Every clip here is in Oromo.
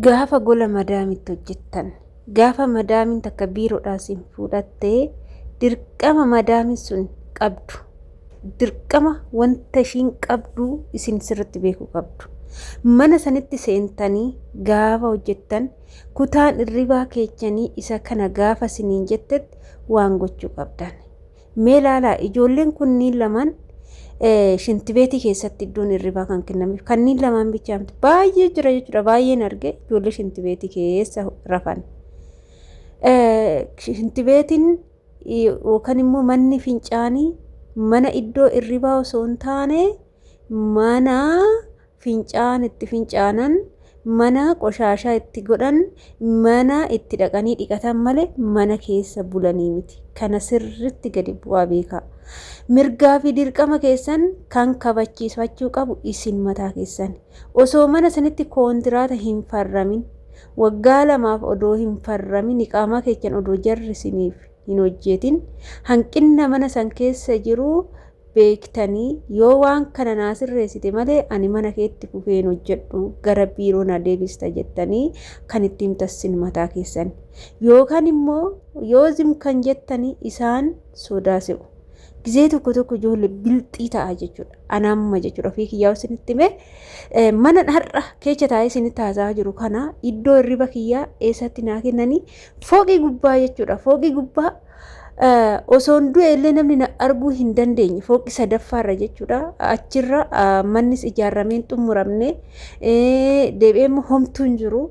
Gaafa gola madaamitti hojjettan, gaafa madaamiin takka biiroodhaa isin fuudhatte, dirqama madaamiin sun qabdu, dirqama wanta ishiin qabdu isin sirriitti beekuu qabdu. Mana sanitti seentanii gaafa hojjettan kutaan irribaa keechanii isa kana gaafa isiniin jettetti waan gochuu qabdan. Mee ilaalaa, ijoolleen kunniin lamaan shintibeetii keessatti iddoon hirribaa kan kennameef kanneen lamaan bichaa miti, baay'ee jira jechuudha. Baay'een arge ijoollee shintibeetii keessa rafan. Shintibeetiin yookaan immoo manni fincaanii mana iddoo hirribaa osoo hin taane, mana fincaan itti fincaanan, mana qoshaashaa itti godhan, mana itti dhaqanii dhiqatan malee mana keessa bulanii miti. Kana sirritti gadi bu'aa beekaa. Mirgaa fi dirqama keessan kan kabachiisfachuu qabu isin mataa keessan. Osoo mana sanitti koontiraata hin farramin, waggaa 2f odoo hin farramin, iqaamaa keechan odoo jarri isiniif hin hojjetin, hanqinna mana san keessa jiru beektanii, yoo waan kana naa sirreessite malee ani mana keetti fufee hin hojjedhu, gara biiroo na deebista jettanii kan itti himtan mataa keessan. Yookaan immoo yoo zim kan jettanii isaan sodaa se'u. Gizee tokko tokko ijoollee bilxii ta'a jechuudha. Ana amma jechuudha, ofii kiyyaa isinitti hime, mana har'a keessa taa'ee isinitti haasa'aa jiru kana iddoo hirriba kiyyaa eessatti naa kennanii? Fooqii gubbaa jechuudha. Fooqii gubbaa osoon du'e illee namni na arguu hin dandeenye, fooqii sadaffaarra jechuudha. Achirra mannis ijaaramee hin xumuramne, deebi'ee immoo homtuu hin jiru.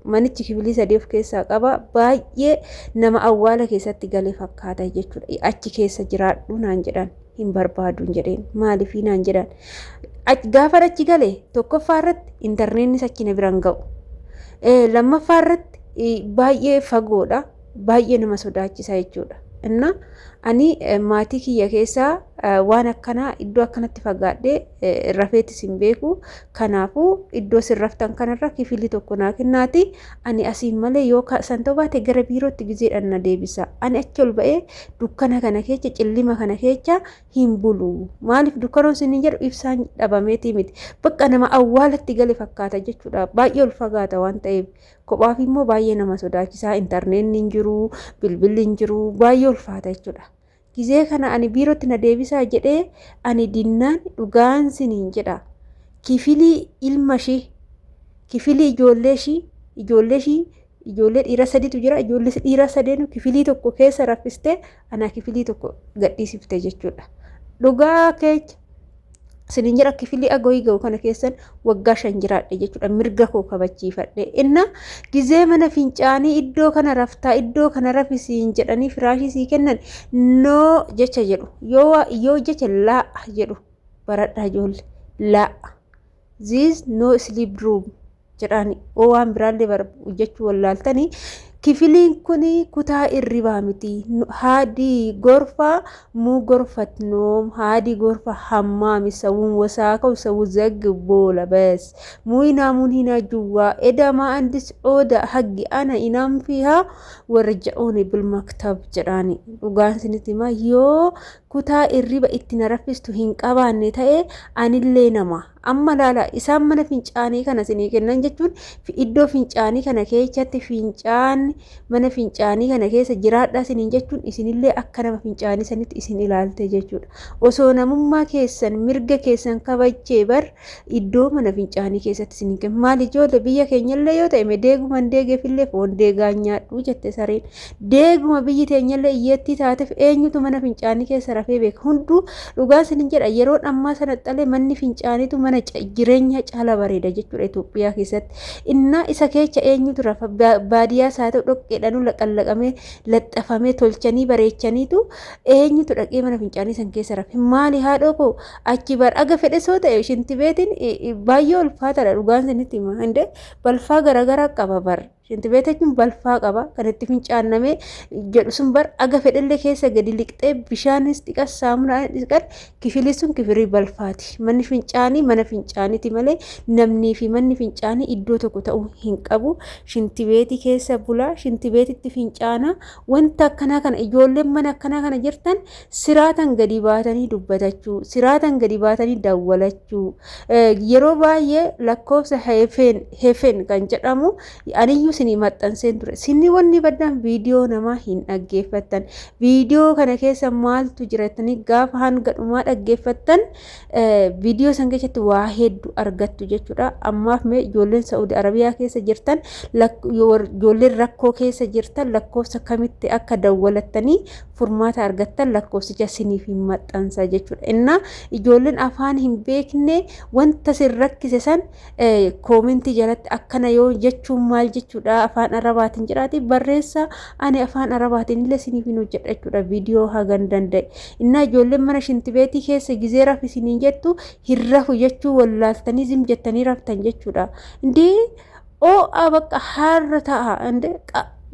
Manichi kifilii sadii of keessaa qaba. Baay'ee nama awwaala keessatti galee fakkaata jechuudha. Achi keessa jiraadhu naan jedhan. Hin barbaadu jedheen. Maaliifii naan jedhan. Gaafa achi gale, tokkoffaa irratti intarneetnis achi na biraan ga'u. Lammaffaa irratti baay'ee fagoodha. Baay'ee nama sodaachisa jechuudha. Inna ani maatii kiyya keessaa waan akkanaa iddoo akkanatti fagaadhee rafeetis hin beeku. Kanaafuu iddoo isin raftan kanarra kifilii tokko naa kennaati. Ani asiin malee yoo san ta'uu baate gara biirootti gizeedhaan na deebisa. Ani achi ol ba'ee dukkana kana keessa, cillima kana keessa hin bulu. Maaliif dukkanoon isin hin jedhu, ibsaan dhabameetii miti. Bakka nama awwaalatti gale fakkaata jechuudha. Baay'ee ol fagaata waan ta'eef. Kophaaf immoo baay'ee nama sodaachisaa. Intarneetni hin jiru, bilbilli hin jiru, baay'ee ulfaata jechuudha. Gizee kana ani biirootti na deebisaa jedhee ani dinnaan, dhugaan siniin jedha. Kifilii ilma ishii, kifilii ijoollee ishii, ijoollee ishii, ijoollee dhiira saditu jira. Ijoollee dhiira sadeenu kifilii tokko keessa raffistee anaa kifilii tokko gadhiisifte jechuudha. Dhugaa keessa sinin jedha, kifilii agoyii ga'u kana keessan waggaa 5 jiraadhe jechuudha, mirga koo kabachiifadhe. Inna gizee mana fincaanii iddoo kana raftaa, iddoo kana rafisiin jedhanii firaashii sii kennan, no jecha jedhu, yoo jecha laa jedhu baradhaa ijoollee. Laa, this no sleep room jedhaani. Oo waan biraallee jechuu wallaaltanii, kifiliin kun kutaa irribaa miti. هذي غرفة مو غرفة نوم، هذي غرفة حمام، يسوون وساخة ويسوون زق بولة بس، مو ينامون هنا جوا. إذا ما عندك أوضة حقي أنا ينام فيها ورجعوني بالمكتب jedhaani. Dhugaan isinitti himaa, yoo kutaa irriba itti na raffistu hin qabaanne ta'e, anillee nama. Amma laala, isaan mana fincaanii kana isinii kennan jechuun iddoo fincaanii kana keessatti, fincaan mana fincaanii kana keessa jiraadhaa isiniin jechuun, isinillee akka nama fincaanii sanitti isin ilaalte jechuudha. Osoo namummaa keessan, mirga keessan kabajjee bar iddoo mana fincaanii keessatti isin kennu. Maal ijoollee, biyya keenyallee yoo ta'e, deeguma deegeefillee foon deegaa nyaadhu jette sareen. Deeguma biyyi teenyallee iyyattii taateef eenyutu mana fincaanii keessa rafee beeka? Hunduu, dhugaa isinin jedha, yeroon ammaa sana xalee manni fincaaniitu mana jireenya caala bareeda jechuudha Itoophiyaa keessatti. Innaa isa keessa eenyutu rafa? Baadiyyaa isaa ta'u dhoqqeedhaan laqallaqamee laxxafamee tolchanii bareechaniitu eenyutu dhaqee mana fincaanii san keessa rafe? Maali haadhoo koo, achi bar aga fedhe soo ta'e shintibeetiin baay'ee ulfaataadha, dhugaan isinitti hima. Hinde balfaa garaagaraa qaba bar. Shintibeeta jechuun balfaa qaba. Kan itti fincaannamee jedhu sun bar aga fedhellee keessa gadi liqxee bishaanis dhiqas saamunaan dhiqan kifilii sun kifilii balfaati. Manni fincaanii mana fincaaniiti malee namnii fi manni fincaanii iddoo tokko ta'uu hin qabu. Shintibeetii keessa bulaa, shintibeetitti fincaanaa. Wanta akkanaa kana ijoolleen mana akkanaa kana jirtan siraatan gadi baatanii dubbatachuu, siraatan gadi baatanii dawwalachuu. Yeroo baay'ee lakkoofsa hefen hefen kan jedhamu aniyyuu isinii maxxanseen ture. Sinni wanni baddaan viidiyoo namaa hin dhaggeeffattan. Viidiyoo kana keessa maaltu jira jettanii gaafa hanga dhumaa dhaggeeffattan viidiyoo san keessatti waa hedduu argattu jechuudha. Ammaaf mee ijoolleen Saa'udi Arabiyaa keessa jirtan, ijoolleen rakkoo keessa jirtan lakkoofsa kamitti akka dawwalattanii furmaata argattan lakkoofsicha siniif hin maxxansa jechuudha. Innaa ijoolleen afaan hin beekne wanta sin rakkise san koomentii jalatti akkana yoo jechuun maal jechuudha afaan arabaatiin jedhaati barreessa, ani afaan arabaatiin illee siniif hin hojjedha jechuudha viidiyoo hagan danda'e. Innaa ijoolleen mana shintibeetii keessa gizee rafi siniin jettu hin rafu jechuu wallaaltanii zim jettanii raftan jechuudha. Indee oo'a bakka haarra ta'a indee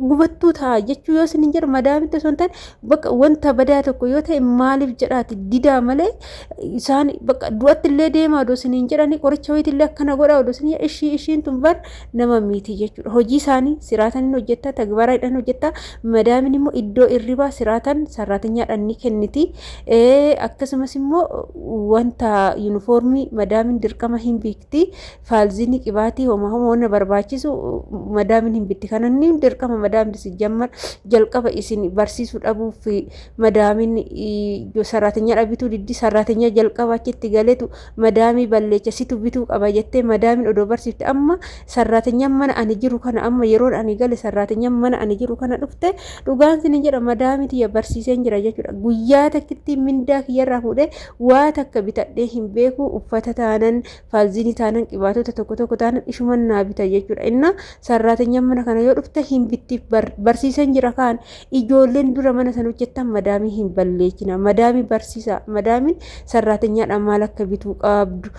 gubattuu ta'a jechuu yoo isin jedhu madaamitti osoo hin taane bakka wanta badaa tokko yoo ta'e maaliif jedhaati didaa malee isaan bakka du'atti illee deemaa odoo isin hin jedhani qoricha wayiiti illee akkana godhaa odoo isin ishii ishiin tun bar nama miiti jechuudha. Hojii isaanii siraatan hin hojjetta, tagbaraadhaan hojjetta, madaamin immoo iddoo irribaa siraatan sarraatinyaadhaan ni kenniti. Akkasumas immoo wanta yuunifoormii madaamin dirqama hin biikti. Faalziinii qibaatii homa homa wanna barbaachisu madaamin hin bitti. Kana inni dirqama madaamni si jammar jalqaba isin barsiisuu dhabuuf madaamin sarraatinyaadha bituu diddi, sarraatinyaa jalqaba achitti galetu madaamii balleecha situ bituu qaba jettee madaamin odoo barsiifte. Amma sarraatinyaan mana ani jiru kana, amma yeroon ani gale sarraatinyaan mana ani jiru kana dhufte, dhugaan sinin jedha, madaamii tiyya barsiiseen jira jechuudha. Guyyaa takkitti mindaa kiyyarraa fuudhee waa takka bitadhee hin beeku. Uffata taanan, faalziinii taanan, qibaatota tokko tokko taanan ishuman naa bita jechuudha. Inna sarraatinyaan mana kana yoo dhufte hin bittiif, barsiiseen jira. Kaan ijoolleen dura mana sana hojjettan madaamii hin balleechina, madaamii barsiisa, madaamiin sarraatinyaadhaan maal akka bituu qabdu,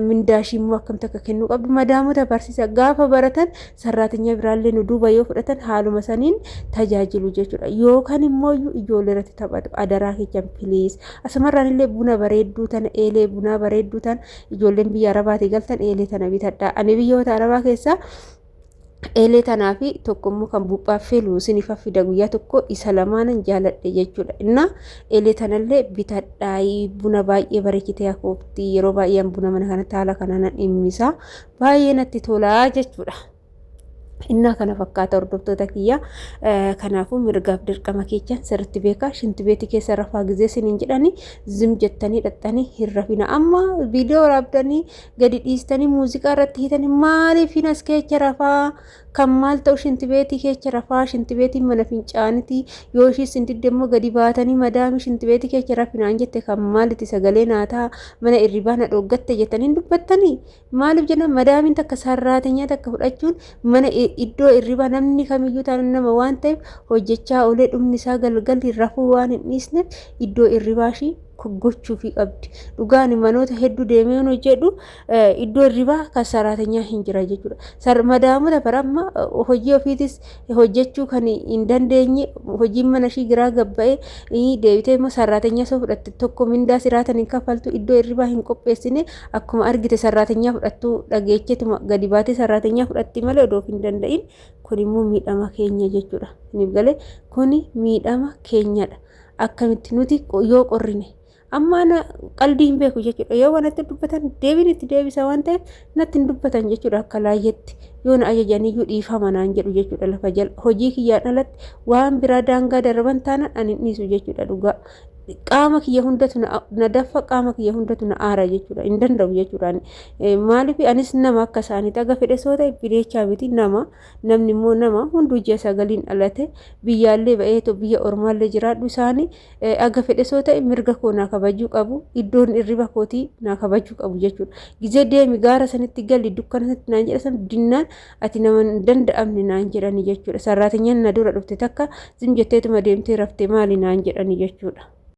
mindaa ishii immoo akkamitti akka kennuu qabdu madaamota barsiisa. Gaafa baratan sarraatinyaa biraallee nu duuba yoo fudhatan haaluma saniin tajaajilu jechuudha. Yookaan immoo ijoollee irratti taphatu. Adaraa kechan, please. Asumarraan illee buna bareedduu tana, eelee bunaa bareedduu tana, ijoolleen biyya arabaatii galtan eelee tana bitadha. Ani biyyoota arabaa keessaa eelee tanaa fi tokko immoo kan buuphaa filu isiniif fida guyyaa tokko, isa lamaanan jaaladhe jechuudha. Innaa eelee tanallee bitadhaayii, buna baay'ee bareechitee akoofti. Yeroo baay'ee buna mana kanatti haala kanaan dhimmisa, baay'ee natti tolaa jechuudha. Innaa kana fakkaata, hordoftoota kiyya. Kanaafuu mirgaaf dirqama keechan sirriitti beekaa. Shintibeetii keessa rafaa gizee isiniin jedhani zim jettanii dhaxxanii hin rafina. Amma viidiyoo waraabdanii gadi dhiistanii muuziqaa irratti hiitanii maaliif hin as keessa rafaa? Kan maal ta'u shintibeetii keessa rafaa? Shintibeetiin mana fincaaniti. Yoo ishii isin didde immoo gadi baatanii madaami shintibeetii keessa rafinaan jette kan maaliti sagalee naa ta'a mana irribaa na dhooggatte jettanii dubbattanii. Maaliif jennaan madaamiin takka sarraatinyaa takka fudhachuun mana iddoo irribaa namni kamiyyuu taanaan nama waan ta'eef hojjechaa oolee dhumni isaa galgalli rafuu waan hin dhiisneef iddoo irribaa ishii gochuufii qabdi. Dhugaan manoota hedduu deemee yoon hojjedhu iddoo irribaa kan saraatinyaa hin jira jechuudha. Madaamota bara amma hojii ofiitis hojjechuu kan hin dandeenye, hojiin mana ishii giraa gabba'ee deebitee immoo sarraatinyaa soo fudhatte tokko mindaa siraatan hin kaffaltu, iddoo irribaa hin qopheessine. Akkuma argite sarraatinyaa fudhattuu dhageechetuma gadi baatee sarraatinyaa fudhatti malee odoo hin danda'in. Kun immoo miidhama keenya jechuudha. Isiniif galee? Kuni miidhama keenyadha. Akkamitti nuti yoo qorrine amma ana qaldii hin beeku jechuudha. Yoo waan natti dubbatan deebiin itti deebisa waan ta'eef natti hin dubbatan jechuudha. Akka laayyetti yoo na ajajaniyyuu dhiifama naan jedhu jechuudha. Lafa jala hojii kiyyaan alatti waan biraa daangaa darban taanaan ani hin dhiisu jechuudha. Dhugaa qaama kiyya hundatu na daffa, qaama kiyya hundatu na aara jechuudha. Hin danda'u jechuudha. Maaliif anis nama akka isaaniiti, aga fedhe soo ta'e bineechaa miti, nama. Namni immoo nama hunduu ji'a 9n dhalate biyyaallee ba'eetoo biyya ormaallee jiraadhu, isaanii aga fedhe soo ta'e mirga koo naa kabajuu qabu, iddoon irriba kootii naa kabajuu qabu jechuudha. Gizee deemi gaara sanitti gali dukkana sanitti naan jedha san dinnaan ati nama hin danda'amne naan jedhani jechuudha. Sarraatinyaan na dura dhufte takka zim jetteetuma deemtee rafte maali naan jedhani jechuudha.